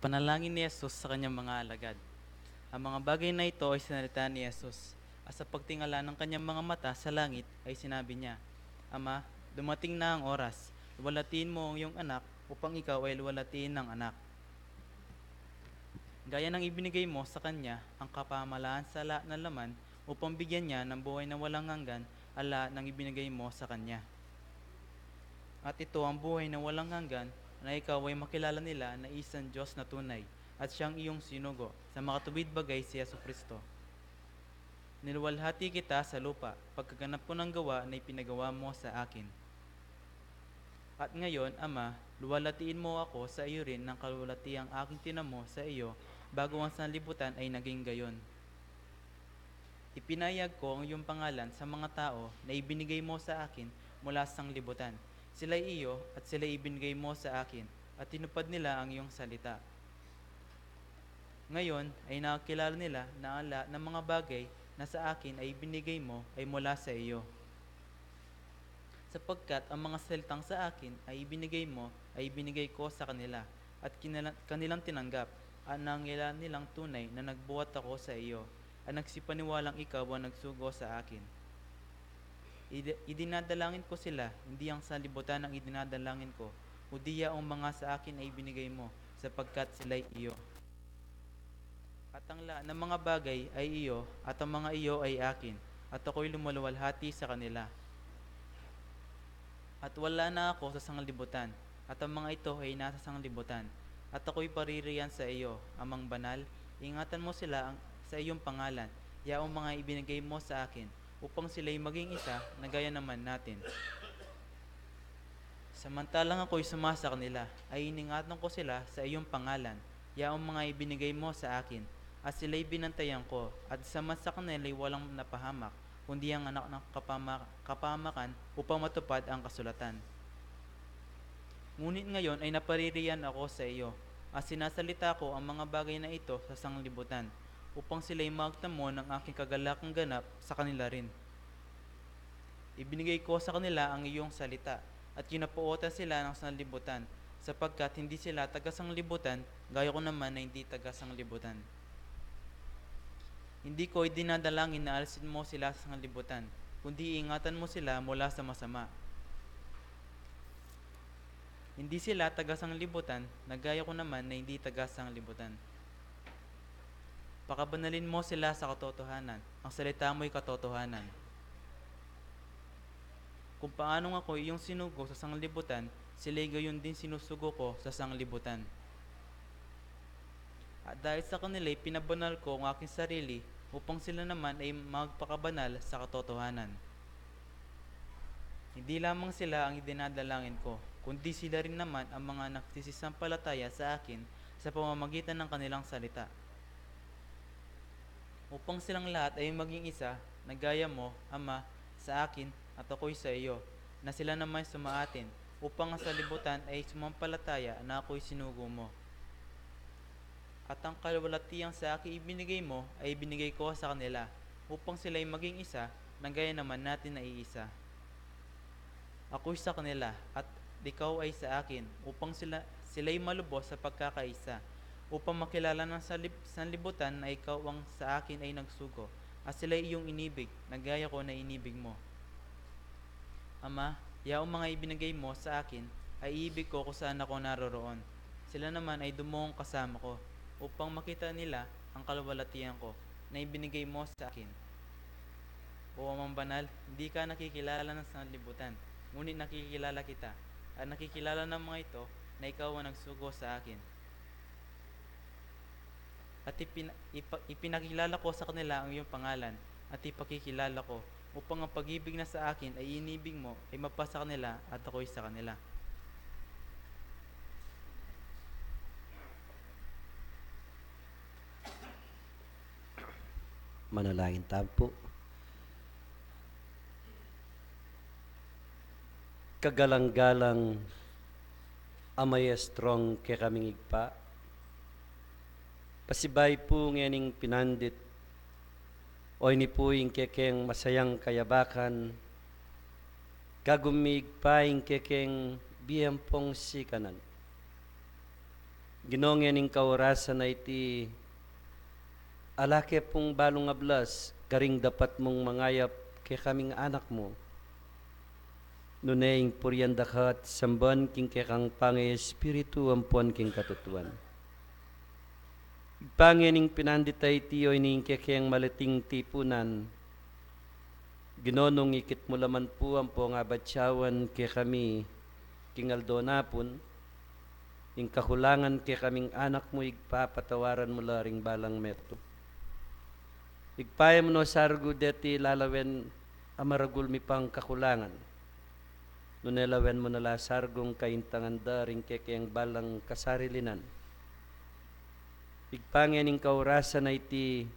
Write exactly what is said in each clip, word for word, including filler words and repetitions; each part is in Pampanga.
Panalangin ni Jesus sa kanyang mga alagad. Ang mga bagay na ito ay sinalita ni Jesus, at sa pagtingala ng kanyang mga mata sa langit ay sinabi niya, "Ama, dumating na ang oras. Luwalhatiin mo ang iyong anak upang ikaw ay luwalhatiin ng anak. Gaya ng ibinigay mo sa kanya ang kapamahalaan sa lahat ng laman upang bigyan niya ng buhay na walang hanggan ang lahat ng ibinigay mo sa kanya. At ito ang buhay na walang hanggan, na ikaw ay makilala nila na isang Diyos na tunay, at siyang iyong sinugo sa makatuwid bagay, si Yesu Kristo. Niluwalhati kita sa lupa, pagkaganap ko ng gawa na ipinagawa mo sa akin. At ngayon, Ama, luwalhatiin mo ako sa iyo rin ng kaluwalhatiang aking tinamo sa iyo bago ang sanlibutan ay naging gayon. Ipinahayag ko ang iyong pangalan sa mga tao na ibinigay mo sa akin mula sa sanlibutan. Sila'y iyo at sila'y ibinigay mo sa akin, at tinupad nila ang iyong salita. Ngayon ay nakakilala nila na ang lahat ng mga bagay na sa akin ay ibinigay mo ay mula sa iyo. Sapagkat ang mga salitang sa akin ay ibinigay mo ay ibinigay ko sa kanila, at kinila-, kanilang tinanggap, at nangilala nilang tunay na nagbuhat ako sa iyo, at nagsipaniwalang ikaw ang nagsugo sa akin. Idi-, idinadalangin ko sila, hindi ang sanlibutan ang idinadalangin ko, kundi yaong mga sa akin ay ibinigay mo, sapagkat sila'y iyo. At ang lahat ng mga bagay ay iyo, at ang mga iyo ay akin, at ako'y lumaluwalhati sa kanila. At wala na ako sa sanglibutan, at ang mga ito ay nasa sanglibutan, at ako'y paririyan sa iyo, Amang Banal, ingatan mo sila ang, sa iyong pangalan, yaong mga ibinigay mo sa akin, upang sila'y maging isa na gaya naman natin. Samantalang ako'y suma sa kanila, ay iningatan ko sila sa iyong pangalan, yaong mga ibinigay mo sa akin, at sila'y binantayan ko, at isa man sa kanila'y walang napahamak, kundi ang anak ng kapama-, kapamakan, upang matupad ang kasulatan. Ngunit ngayon ay napaririyan ako sa iyo, at sinasalita ko ang mga bagay na ito sa sanglibutan, upang sila'y magtamo ng aking kagalakang ganap sa kanila rin. Ibinigay ko sa kanila ang iyong salita, at kinapuotan sila ng sanlibutan, sapagkat hindi sila taga-sanglibutan, gaya ko naman na hindi taga-sanglibutan. Hindi ko idinadalangin na alisin mo sila sa sanglibutan, kundi ingatan mo sila mula sa masama. Hindi sila taga-sanglibutan, na gaya ko naman na hindi taga-sanglibutan. Pakabanalin mo sila sa katotohanan, ang salita mo'y katotohanan. Kung paanong ako iyong sinugo sa sanglibutan, sila'y gayon din sinusugo ko sa sanglibutan. At dahil sa kanila'y pinabanal ko ang aking sarili, upang sila naman ay magpakabanal sa katotohanan. Hindi lamang sila ang idinadalangin ko, kundi sila rin naman ang mga nagsisisampalataya sa akin sa pamamagitan ng kanilang salita. Upang silang lahat ay maging isa, na gaya mo, Ama, sa akin, at ako'y sa iyo, na sila naman sumaatin, upang ang sanlibutan ay sumampalataya na ako'y sinugo mo. At ang kaluwalhatian sa akin ibinigay mo ay ibinigay ko sa kanila, upang sila'y maging isa, na gaya naman natin na iisa. Ako'y sa kanila, at ikaw ay sa akin, upang sila, sila'y malubos sa pagkakaisa, upang makilala ng salib-, sanlibutan na ikaw ang sa akin ay nagsugo, at sila'y iyong inibig, na gaya ko na inibig mo. Ama, yaong mga ibinigay mo sa akin, ay iibig ko kung saan ako naroroon. Sila naman ay dumuong kasama ko, upang makita nila ang kaluwalhatian ko na ibinigay mo sa akin. O Amang Banal, hindi ka nakikilala ng sanlibutan, ngunit nakikilala kita, at nakikilala ng mga ito na ikaw ang nagsugo sa akin. At ipin-, ipa-, ipinakilala ko sa kanila ang iyong pangalan, at ipakikilala ko, upang ang pag-ibig na sa akin ay inibig mo ay mapasa kanila at ako'y sa kanila. Manalangin tamu pu. Kagalang-galang a Mayestrong kekaming Ibpa, pasibayu pu ngening pinandit, o ini pu ing kekeng masayang kayabakan, kagum mi Ibpa ing kekeng bie ampong sikanan. Ginu, ngening kaurasan a iti, ala ke pung balung ablas karing dapat mung mangayap kekaming anak mu, nune ing purian da ka at samban king kekang pangaespiritu ampon king katutuan. Ibpa, ngening pinandit a iti, o ining kekeng maliting tipunan, Ginu, nung ikit mu la man pu ampong abatyawan kekami king aldo napun, ing kakulangan kekaming anak mu, Ibpa, patawaran mu la ring balang metung. Ibpa, e mu no sargu deti lalawen a maragul mi pang kakulangan, nune lawen mu na la sargung kaintangan da ring kekeng balang kasarilinan. Ibpa, ngening kaurasan a iti,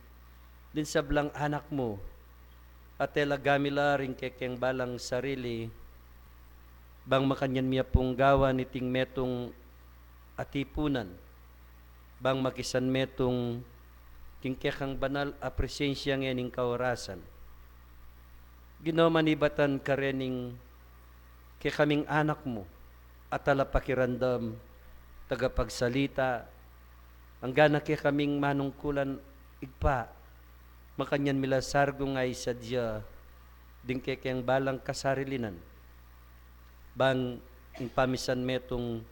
ding sablang anak mu, atin la gamilan ring kekeng balang sarili, bang makanyan mi pung gawan iting metung a tipunan, bang makisan metung king kekang banal a presensya ngening kaurasan. Ginu, manibatan karening kekaming anak mu a talapakiramdam, tagapagsalita, anggana kekaming manungkulan, Ibpa, makanyan mi la sargung a isadya ding kekeng balang kasarilinan, bang ing pamisan metung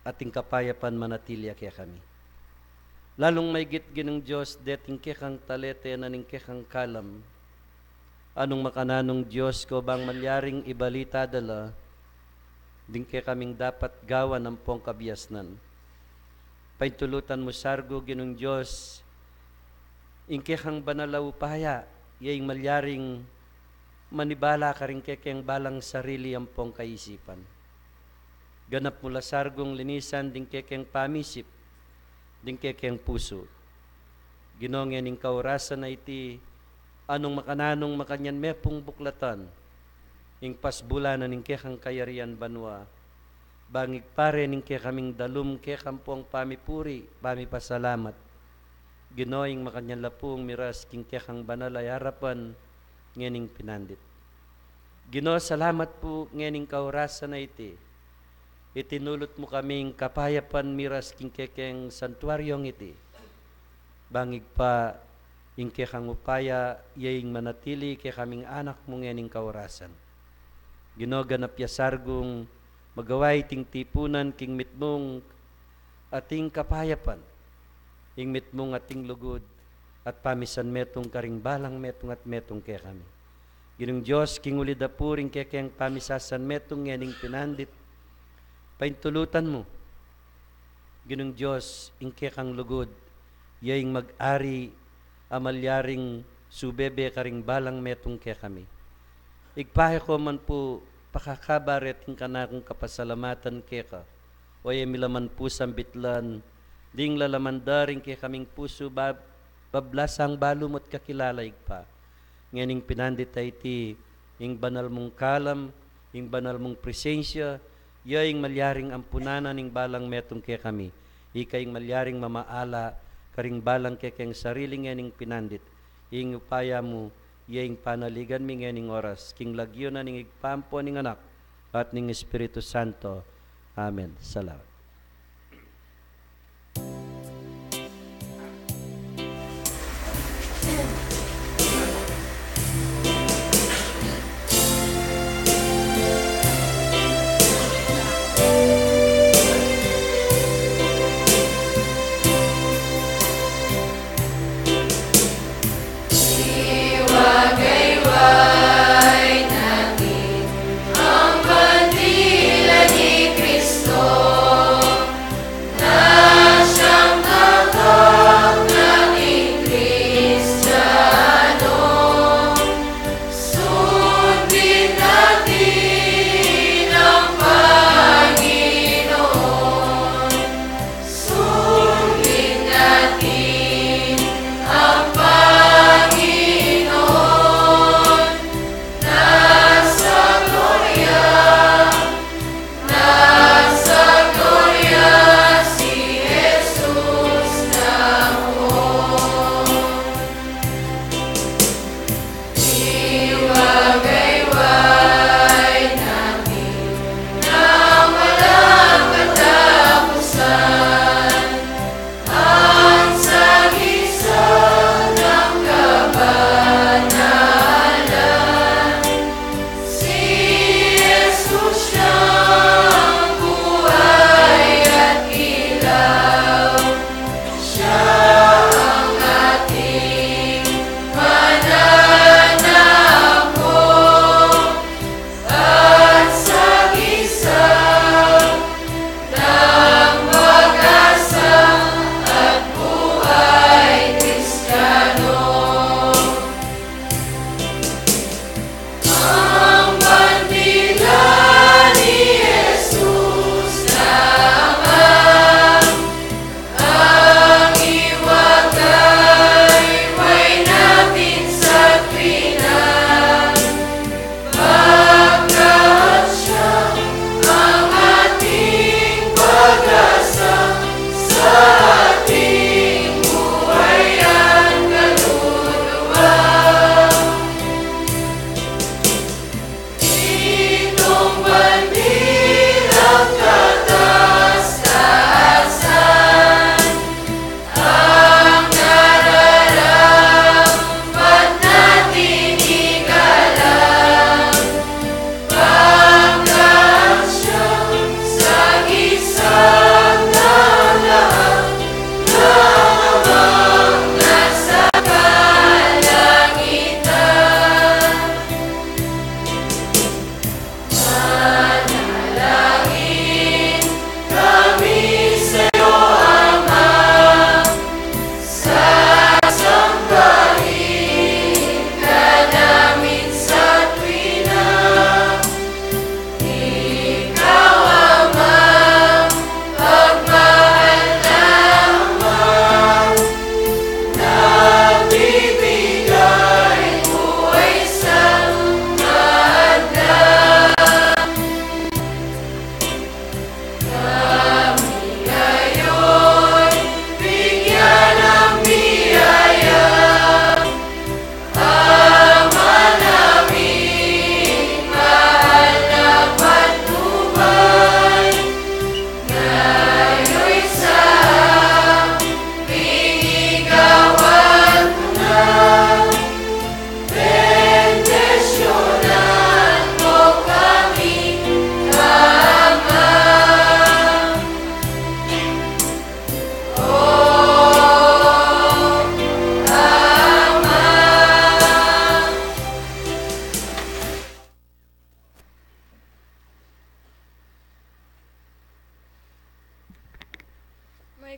at ing kapayapan manatili ya kekami. Lalung maigit, Ginung Dios, deting kekang talete na ning kekang kalam, anung makananung Dios ko bang malyaring ibalita da la ding kekaming dapat gawan ampong kabiasnan. Paintulutan mu sargu, Ginung Dios, ing kekang banal a upaya, ya ing malyaring manibala karing kekeng balang sarili ampong kaisipan. Ganap mu la sargung linisan ding kekeng pamisip, ding kekeng pusu. Ginu, ngening kaurasan a iti, anung makananung makanyan me pung buklatan ing pasbulanan ning kekang kayarian banua, bang igpare ning kekaming dalum keka ampong pamipuri, pamipasalamat. Ginu, ing makanyan la pung miras king kekang banal a arapan ngening pinandit. Ginu, salamat pu ngening kaurasan a iti, itinulut mu kaming kapayapan miras king kekeng santuaryong iti. Bang Ibpa, ing kekang upaya, ya ing manatili kekaming anak mu ngening kaurasan. Ginu, ganap ya sargung magawa iting tipunan king mitmung ating kapayapan, ing mitmung ating lugud, at pamisan metung karing balang metung at metung kekami. Ginung Dios, king ulid a pu ring kekeng pamisasan metung ngening pinandit, paintulutan mu, Ginung Dios, ing kekang lugud, ya ing mag-ari a malyaring subebe karing balang metung kekami. Ibpa, e ko man pu pakakaba reting kanakung kapasalamatan keka, o e mi la man pu sambitlan ding lalaman da ring kekaming pusu, bab-, bablasang balu mu't kakilala, Ibpa. Ngening pinandit a iti, ing banal mung kalam, ing banal mung presensya, ya ing malyaring ampunan na ning balang metung kekami. Ika ing malyaring mamaala karing balang kekeng sarili ngening pinandit. Ing upaya mu, ya ing panaligan mi ngening oras, king lagyu na ning Ibpa ampo ning Anak, at ning Espiritu Santo. Amen. Salamat.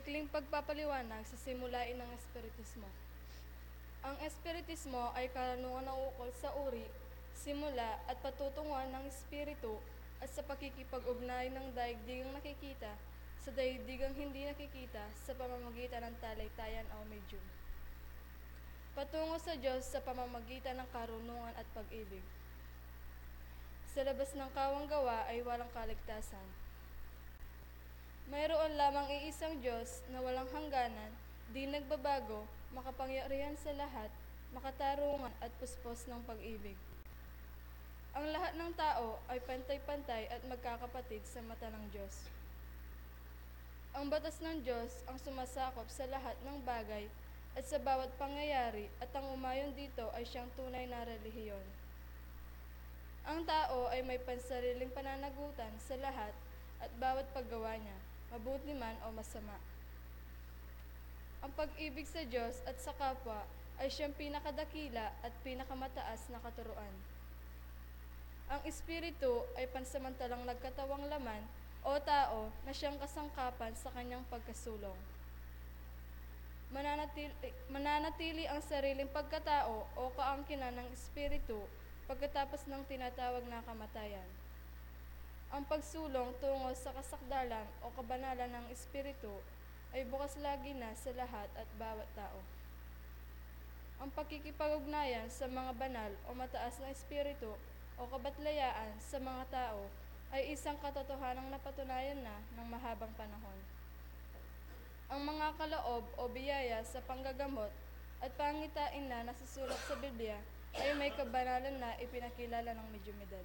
Maikling pagpapaliwanag sa simulain ng Espiritismo. Ang Espiritismo ay karunungan na ukol sa uri, simula at patutunguhan ng Espiritu at sa pakikipag-ugnay ng daigdigang nakikita sa daigdigang hindi nakikita sa pamamagitan ng talay-tayan o medium. Patungo sa Diyos sa pamamagitan ng karunungan at pag-ibig. Sa labas ng kawang gawa ay walang kaligtasan. Mayroon lamang iisang Diyos na walang hangganan, di nagbabago, makapangyarihan sa lahat, makatarungan at puspos ng pag-ibig. Ang lahat ng tao ay pantay-pantay at magkakapatid sa mata ng Diyos. Ang batas ng Diyos ang sumasakop sa lahat ng bagay at sa bawat pangyayari, at ang umayon dito ay siyang tunay na relihiyon. Ang tao ay may pansariling pananagutan sa lahat at bawat paggawa niya, mabuti man o masama. Ang pag-ibig sa Diyos at sa kapwa ay siyang pinakadakila at pinakamataas na katuruan. Ang Espiritu ay pansamantalang nagkatawang laman o tao na siyang kasangkapan sa kanyang pagkasulong. Mananatili, mananatili ang sariling pagkatao o kaangkinan ng Espiritu pagkatapos ng tinatawag na kamatayan. Ang pagsulong tungo sa kasakdalan o kabanalan ng Espiritu ay bukas lagi na sa lahat at bawat tao. Ang pakikipag-ugnayan sa mga banal o mataas na espiritu o kabatlayaan sa mga tao ay isang katotohanang napatunayan na ng mahabang panahon. Ang mga kaloob o biyaya sa panggagamot at pangitain na nasusulat sa Biblia ay may kabanalan na ipinakilala ng mediumidad.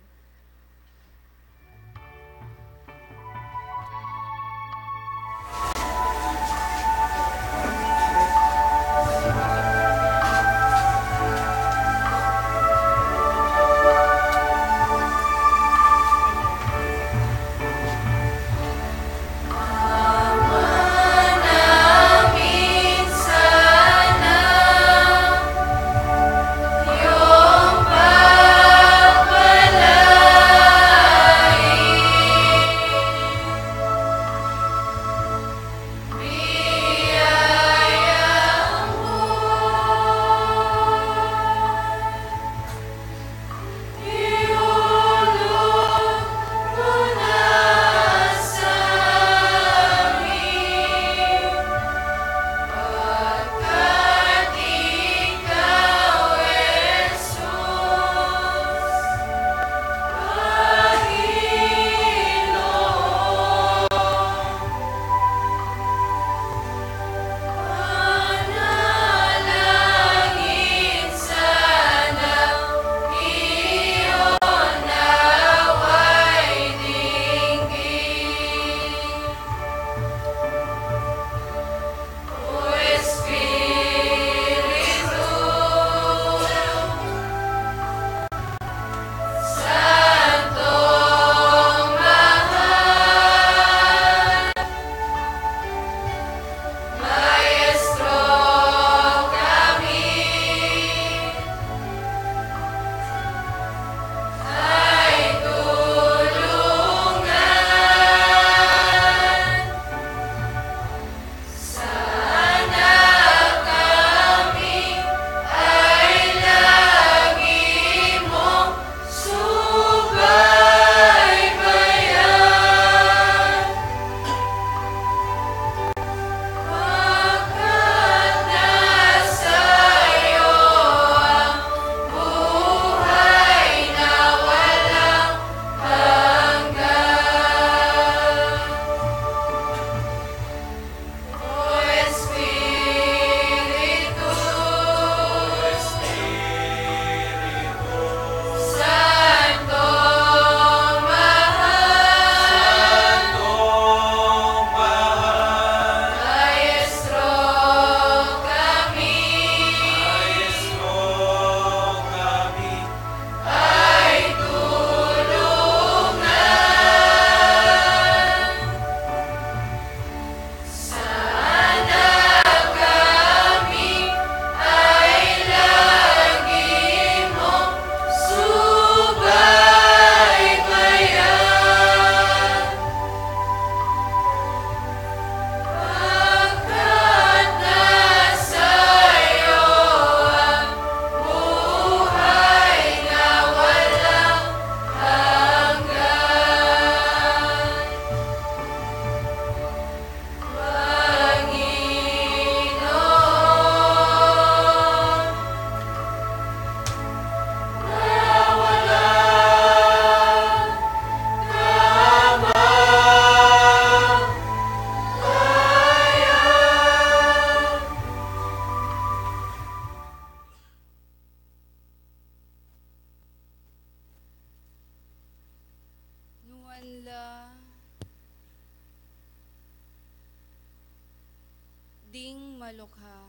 Ding malukha.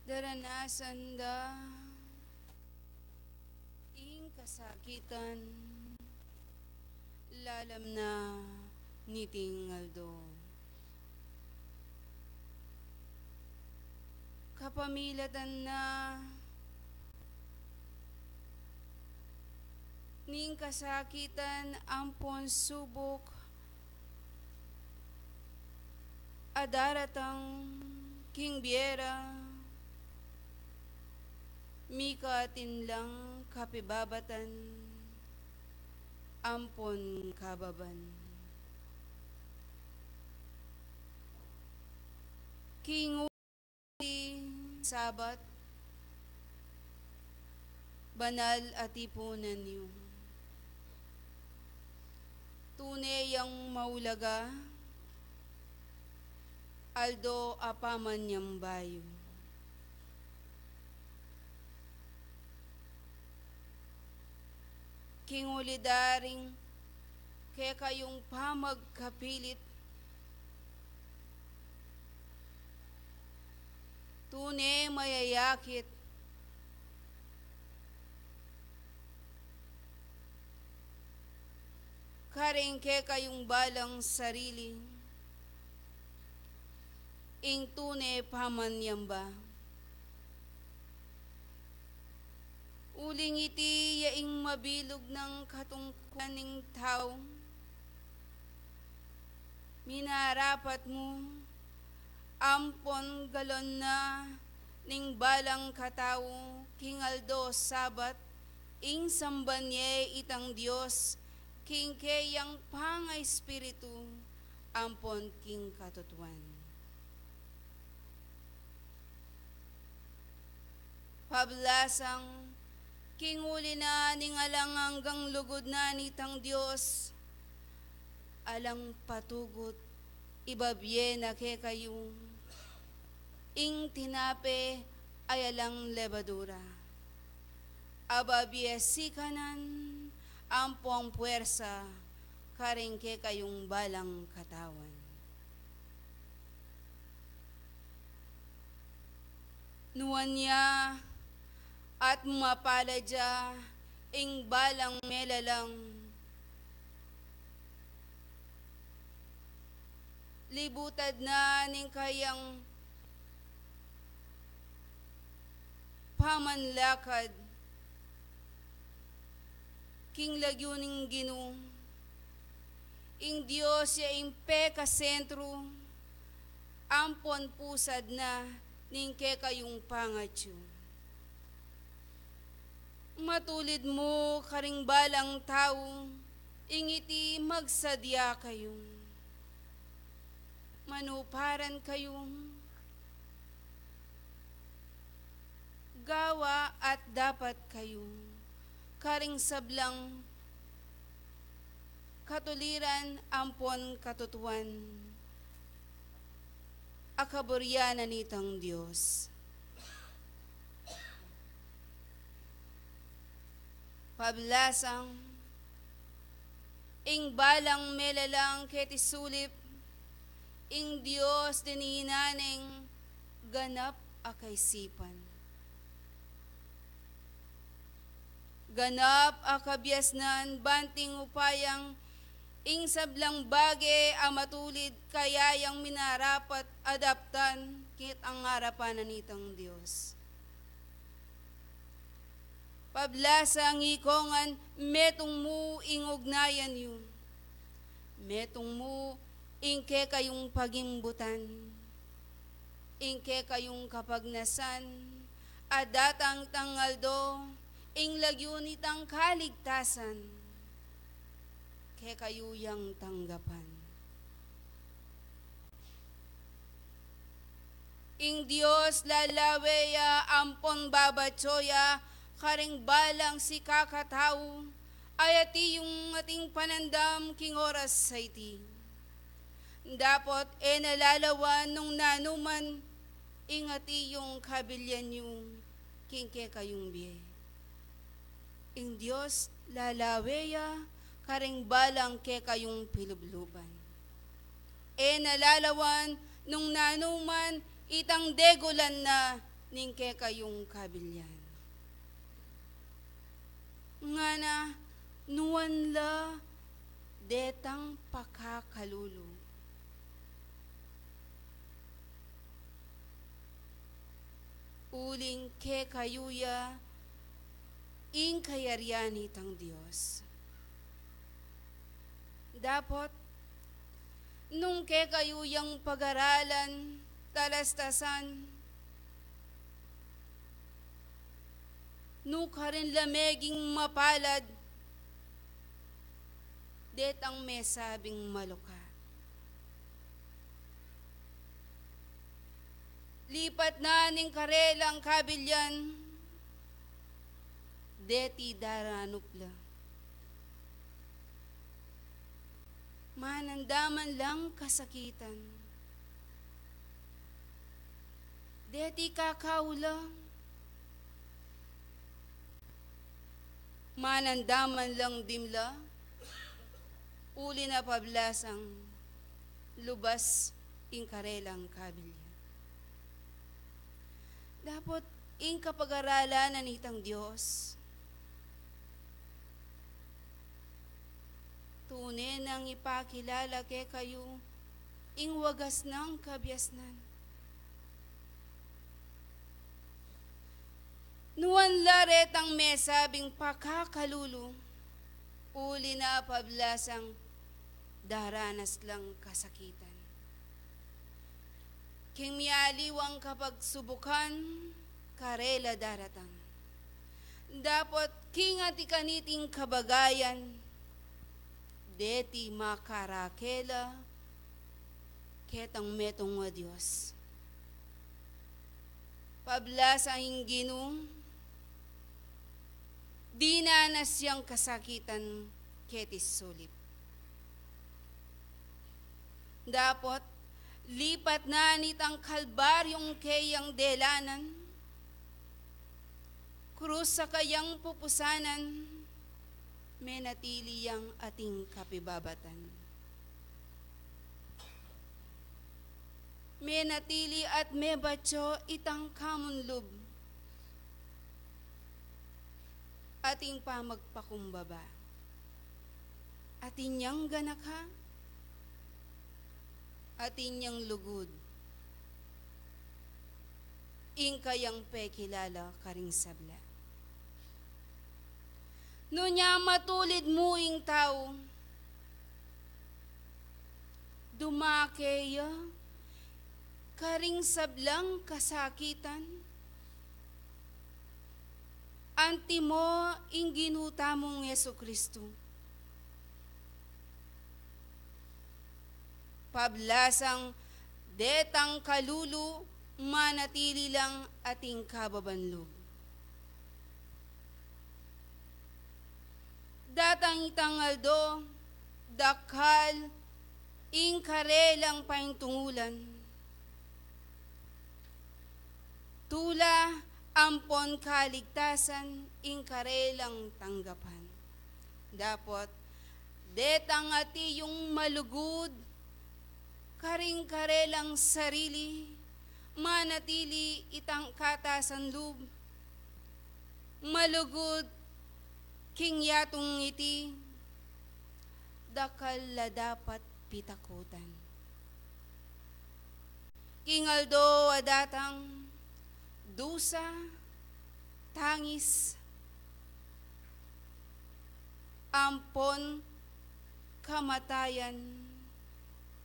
Daranasan da ing kasakitan, lalam na niting aldo. Kapamilatan na ning kasakitan ampon subuk a daratang king bie ra, mika atin lang kapibabatan ampon kababan. King Sabat, banal a tipunan yu. Tune yang maulaga aldo a pamanyamba yu. King uli da ring kekayung pamagkapilit, tune mayayakit karing kekayung balang sarili ing tune pamanyamba. Uling iti ya ing mabilug nang katungkulan ning tau. Minarapat mu ampon galon na ning balang katau king aldo Sabat ing samban ye itang Dios king keyang pangaespiritu ampon king katutuan. Pablasang, king uli na ning alang anggang lugud na nitang Dios, alang patugut, ibabie na kekayu ing tinape a alang lebadura, a babie sikanan ampong puersa karing kekayung balang katawan. Nuan ya at mapalad ya ing balang melalang, libutad na ning kayang pamanlakad king lagyu ning Ginu. Ing Dios ya ing pekasentru ampon pusad na ning kekayung pangatyu. Matulid mu karing balang tau, ing iti magsadya kayu. Manuparan kayu, gawa at dapat kayu karing sablang katuliran ampon katutuan a kaburian na nitang Dios. Pablasang, ing balang melalang keti sulip, ing Dios dininan neng ganap a kaisipan, ganap a kabiasnan, banting upayang ing sablang bage a matulid kaya yang minarapat a daptan king arapan na nitang Dios. Pablasang, ikongan, metung mu ing ugnayan yu. Metung mu ing kekayung pagimbutan, ing kekayung kapagnasan, a datang itang aldo, ing lagyu nitang kaligtasan, kekayu yang tanggapan. Ing Dios lalawe ya ampon babatyu ya karing balang sikakatau a atin yung ating panandam king oras a iti. Dapot e na lalawan nung nanuman ing atin yung kabilian yu king kekayung bie. Ing Dios lalawe ya karing balang kekayung pilubluban. E na lalawan nung nanu man itang degulan na ning kekayung kabilyan. Ngana, nuan la detang pakakalulu. Uling kekayu ya ing kayarian nitang Dios. Dapot, nung kekayu yang pag-aralan, talastasan, nu karin la meging mapalad detang mesabing maluka. Lipat na ning karelang kabilyan, deti daranup la. Manandaman lang kasakitan, deti kakau la. Manandaman lang dimla, uli na pablasang lubas ing karelang kabilyan. Dapot ing kapag-aralan na nitang Dios, tune nang ipakilala kekayu ing wagas nang kabiasnan. Nuan la retang mesabing pakakalulu, uli na pablasang daranas lang kasakitan. King mialiwang kapagsubukan, karela daratang. Dapot king atin kaniting kabagayan, deti makarake la ketang metung a Dios. Pablasang ing Ginu, dinanas yang kasakitan keti sulip. Dapot, lipat na nitang Kalbaryung keyang delanan, krus a kayang pupusanan, menatili yang ating kapibabatan. Menatili at mebatyo itang kamunlub, ating pamagpakumbaba, atin yang ganaka, atin yang lugud, ing kayang pekilala karing sabla. Nune matulid mu ing tau, dumake ya karing sablang kasakitan, antimo ing Ginu tamung Jesucristo. Pablasang detang kalulu manatili lang ating kababan lub. Datang itang aldo, dakal ing karelang paintungulan. Tula ampon kaligtasan ing karelang tanggapan. Dapot, detang ati yung malugud karing karelang sarili, manatili itang katasan lub, malugud king yatung iti, dakal la dapat pitakutan. King aldo a datang, dusa, tangis, ampon kamatayan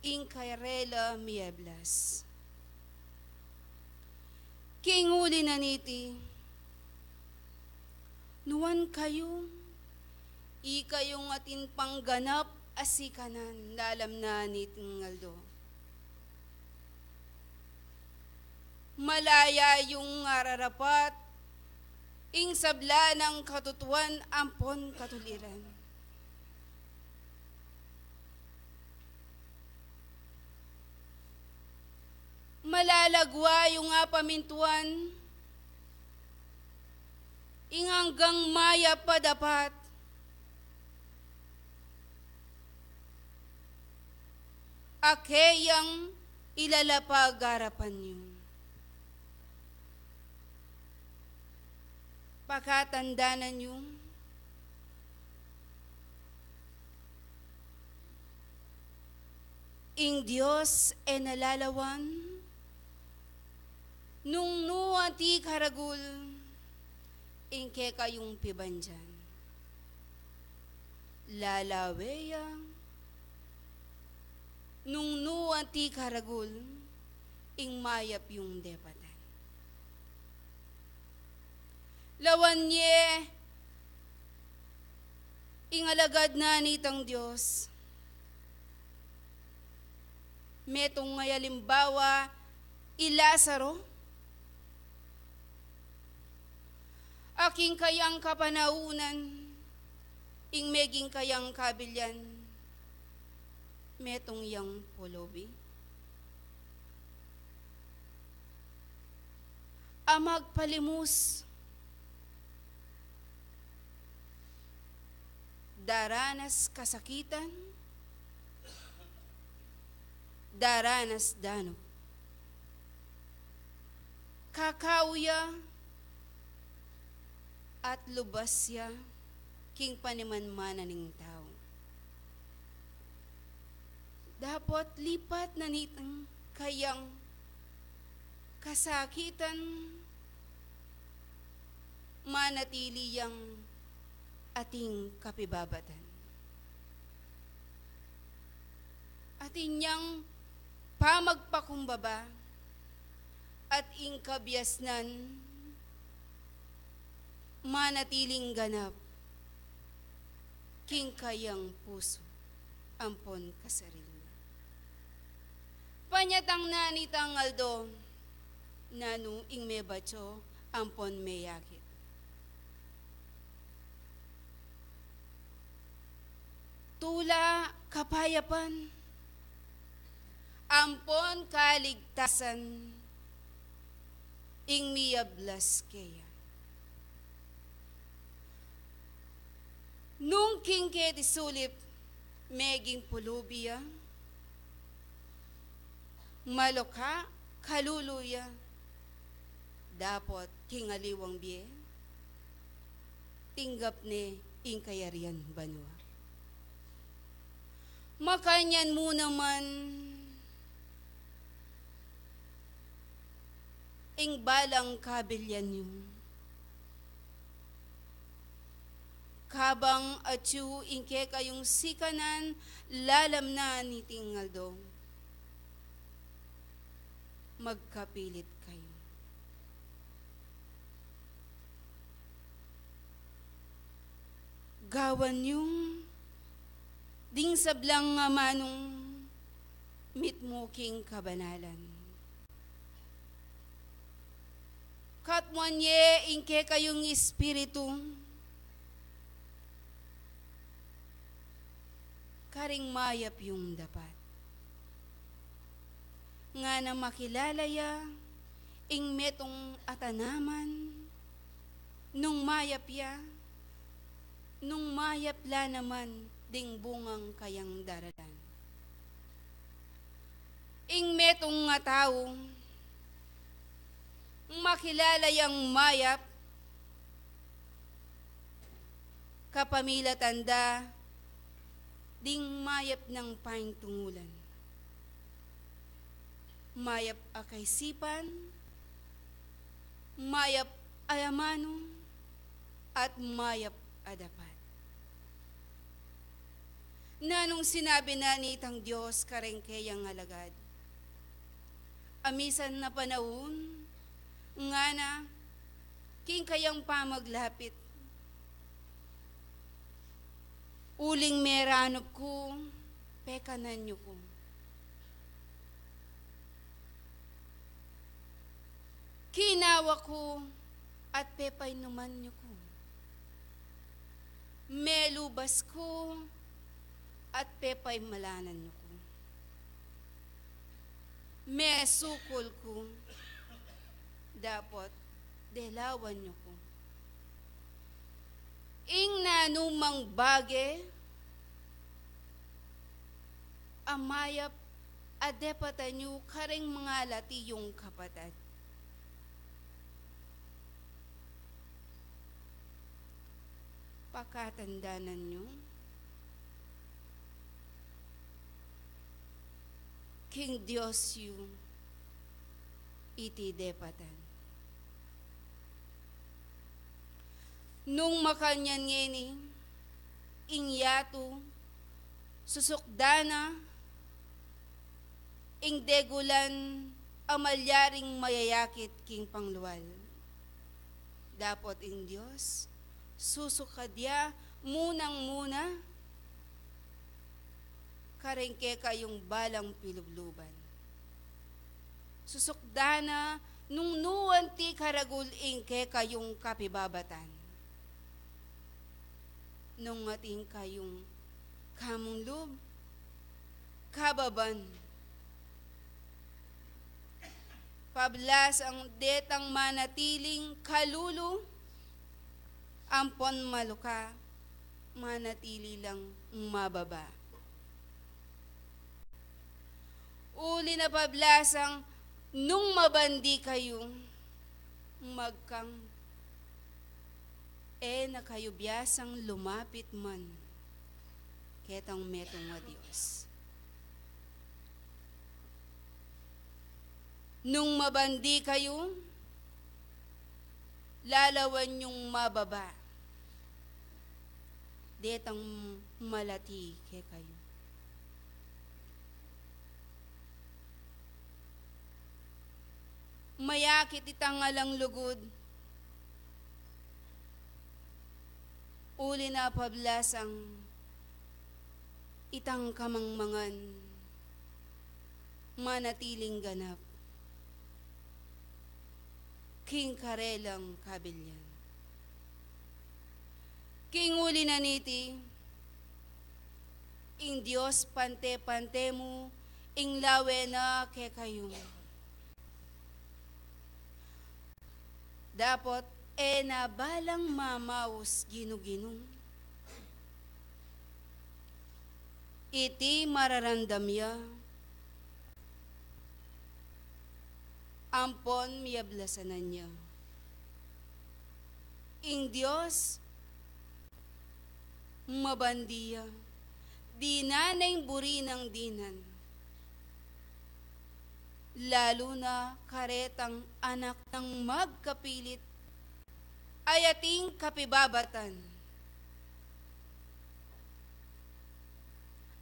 ing karela mieblas. King uli na niti, nuan kayu, ikayung atin pangganap a sikanan, lalam na niting aldo. Malaya yung ararapat ing sabla nang katutuan ampon katuliran. Malalagwa yung apamintuan, ing anggang mayap a dapat, a keyang ilalapag arapan yu. Pakatandanan yu, ing Dios e na lalawan nung nu anti karagul ing kekayung pibandian. Lalawe ya nung nu anti karagul ing mayap yung depatan. Lawan ye ing alagad na nitang Dios. Metung a alimbawa i Lazaro, a king kayang kapanaunan, ing meging kayang kabilian, metung yang pulubi a magpalimus, daranas kasakitan, daranas danup. Kakau ya at lubas ya king panimanmanan ning tau. Dapot lipat na nitang kayang kasakitan, manatili yang ating kapibabatan. Atin yang pamagpakumbaba at ing kabiasnan manatiling ganap king kayang pusu ampon kasarili na. Panyatang na nitang aldo, nanu ing mebatyu ampon meyakit. Tula kapayapan ampon kaligtasan ing miyablas keya. Nung king keti sulip meging pulubi ya, maluka kalulu ya, dapot king aliwang bie tinggap ne ing kayarian banua. Makanyan mu naman ing balang kabilian yu. Kabang atyu ing kekayung sikanan lalam na niting aldo, magkapilit kayu. Gawan yung ding sablang amanung mitmu king kabanalan. Katmuan ye ing kekayung espiritu karing mayap yung dapat. Ngana makilala ya ing metung a tanaman, nung mayap ya, nung mayap la naman ding bungang kayang daralan. Ing metung a tau, makilala yang mayap kapamilatan da ding mayap nang paintungulan. Mayap a kaisipan, mayap a amanu, at mayap a dapat. Nanung sinabi na nitang Dios kareng keyang alagad, a misan na panaun, ngana, king kayang pamaglapit, uling meranup ku, pekanan yu ku. Kinawa ku at pepainuman yu ku. Melubas ku at pepaimalanan yu ku. Mesukul ku dapot delawan yu ku. Ing nanumang bage a mayap a depatan yu kareng mangalati yung kapatad. Pakatandanan yu, king Dios yu iti depatan. Nung makanyan ngeni ing yatu, susukdan na ing degulan a malyaring mayayakit king panglual. Dapot ing Dios, susukad ya munang-muna kareng kekayung balang pilubluban. Susukdan na nung nu anti karagul ing kekayung kapibabatan. Nung atin kayung kamung lub, kababan, pablasang detang manatiling kalulu, ampon maluka, manatili lang mababa. Uli na pablasang nung mabandi kayu, magkang e na kayu biasang lumapit man ketang metung a Dios. Nung mabandi kayu, lalawan yung mababa. Detang malati kekayu. Mayakit itang alang lugud, uli na pablasang itang kamangmangan manatiling ganap king karelang kabilyan. King uli na niti, ing Dios pante-pante mu ing lawe na kekayu. Dapot e na balang mamaus ginu-ginu iti mararamdam ya, ampon miyablasanan ya. Ing Dios mabandi ya, dinan na ing buri nang dinan. Lalu na karetang anak nang magkapilit, ay ating kapibabatan,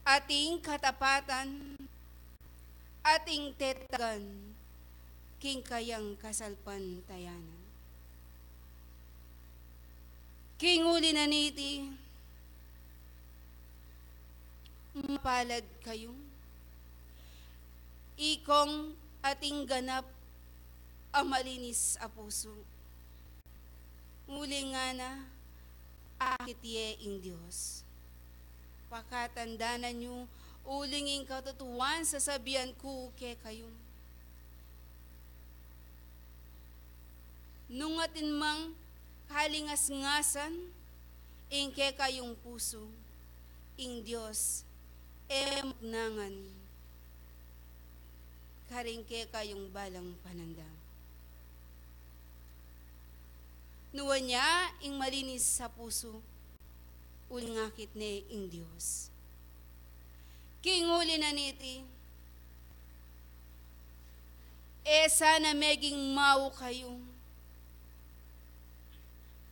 ating katapatan, ating tetagan king kayang kasalpantayanan. King uli na niti, mapalad kayu, ikong ating ganap a malinis a pusu. Uling ngana, akit ye ing Dios. Pakatandanan yu, uling ing katutuan sasabian ku kekayu. Nung atin mang kalingas-ngasan ing kekayung pusu, ing Dios e magnangan karing kekayung balang pananda. Nuan ya ing malinis a pusu, uling akit ne ing Dios. King uli na niti, e sana meging mau kayu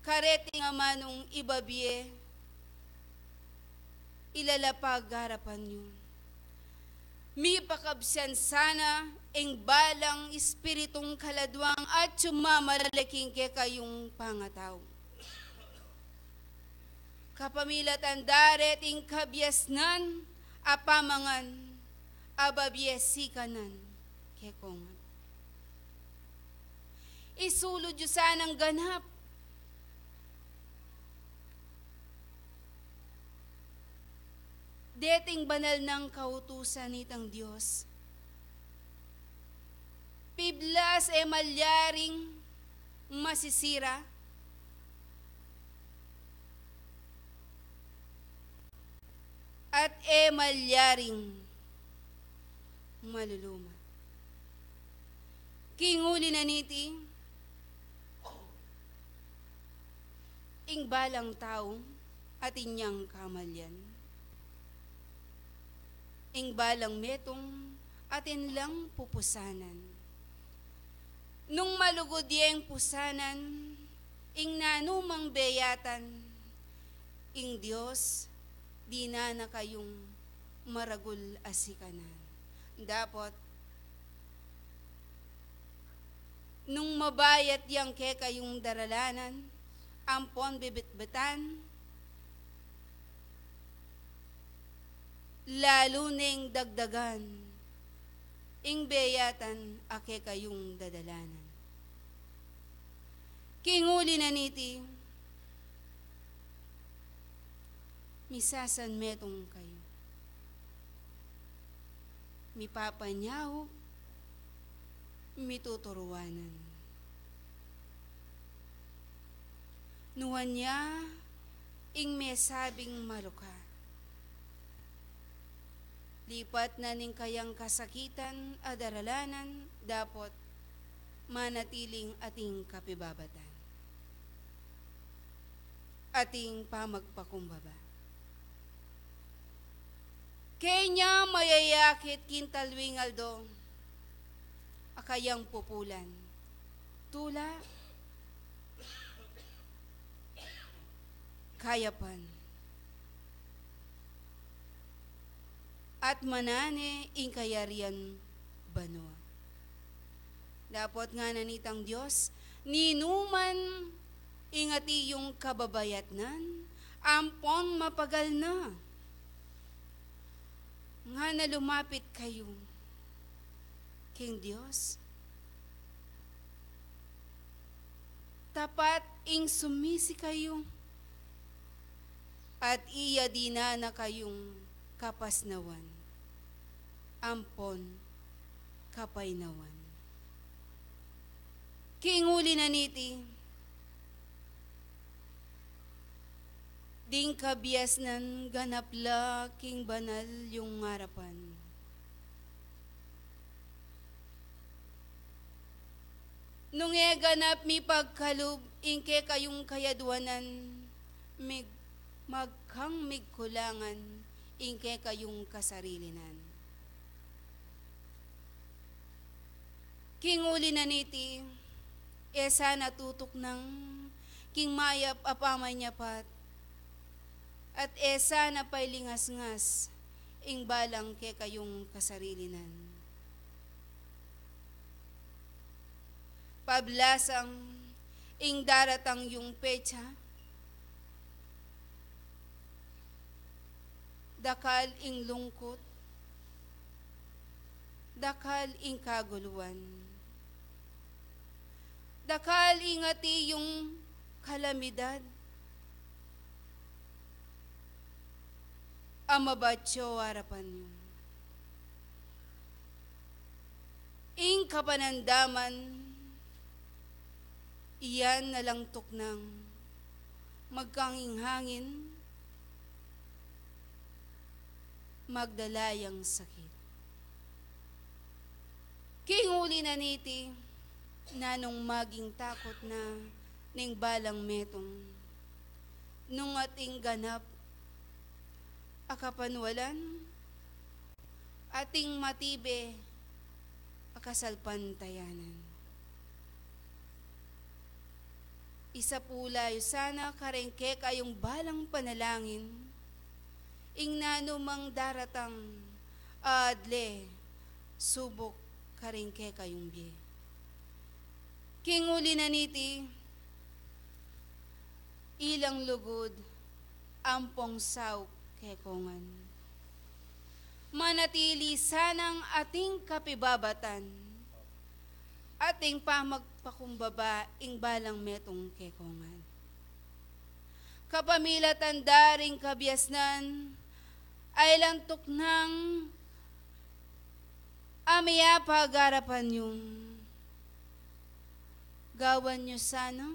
kareting amanung ibabie ilalapag arapan yu. Mipakabsian sana ing balang espiritung kaladwang atiu mamalale king kekayung pangatau. Kapamilatan da reting kabiasnan a pamangan a babie sikanan kekongan. Isulud yu sanang ganap deting banal nang kautusan nitang Dios. Piblas e malyaring masisira at e malyaring maluluma. King uli na niti, ing balang tau atin yang kamalian, ing balang metung atin lang pupusanan. Nung malugud yeng pusanan ing nanumang beyatan, ing Dios dinan na kayung maragul a sikanan. Dapot nung mabayat yang kekayung daralanan ampon bibitbitan, lalu neng dagdagan ing beyatan a kekayung dadalanan. King uli na niti, misasanmetung kayu, mipapanyaub, mituturuanan. Nuan ya ing mesabing maluka, lipat na ning kayang kasakitan a daralanan dapot manatiling ating kapibabatan, ating pamagpakumbaba. Kenya mayayakit king talwing aldo a kayang pupulan, tula, kayapan, at manane ing kayarian banua. Dapot ngana nitang Dios, ninuman ing atin yung kababayatnan ampon mapagal na, ngana lumapit kayu king Dios. Tapat ing sumisi kayu, at iya dinan na kayung kapasnawan ampon kapaynawan. King uli na niti, ding kabiasnan ganap la king banal yung arapan. Nung e ganap mipagkalub ing kekayung kayaduanan, mig-, magkang migkulangan ing kekayung kasarilinan. King uli na niti, e sana tutuknang king mayap a pamanyapat, at e sana pailingasngas ing balang kekayung kasarilinan. Pablasang ing daratang yung petsa, dakal ing lungkut, dakal ing kaguluan, dakal ing ati yung kalamidad a mabatyo arapan yu. Ing kapanandaman, iyan na lang tuknang magkang ing hangin, magdala yang sakit. King uli na niti, nanung maging takut na ning balang metung, nung ating ganap a kapanwalan, ating matibe a kasalpantayanan. Isapula yu sana karing kekayung balang panalangin ing nanumang daratang a adle, subuk karing kekayung bie. King uli na niti, ilang lugud ampong saup kekongan. Manatili sanang ating kapibabatan, ating pamagpakumbaba ing balang metung kekongan. Kapamilatan da ring kabiasnan, ay lang tuknang a miyapagarapan yu, gawan yu sana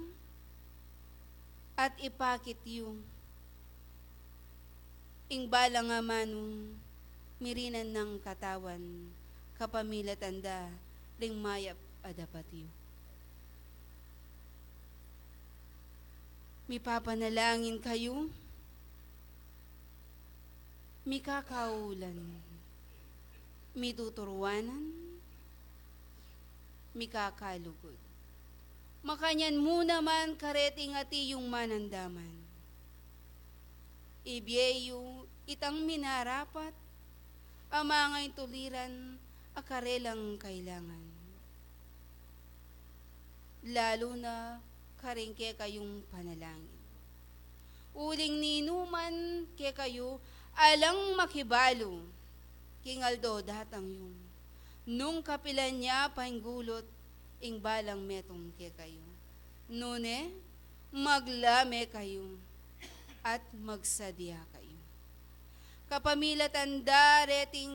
at ipakit yu ing balang amanu mirinan nang katawan kapamilatan da ring mayap a dapat yu. Mipapanalangin kayu, mikakaulan, mituturuanan, mikakalugud. Makanyan mu naman kareting ati yung manandaman. Ibie yu itang minarapat, a mangaintuliran a karelang kailangan. Lalu na karing kekayung panalangin. Uling ninuman kekayu alang makibalu, king aldo datang yu. Nung kapilan ya painggulut ing balang metung kekayu. Nune, maglame kayu at magsadia kayu. Kapamilatan da reting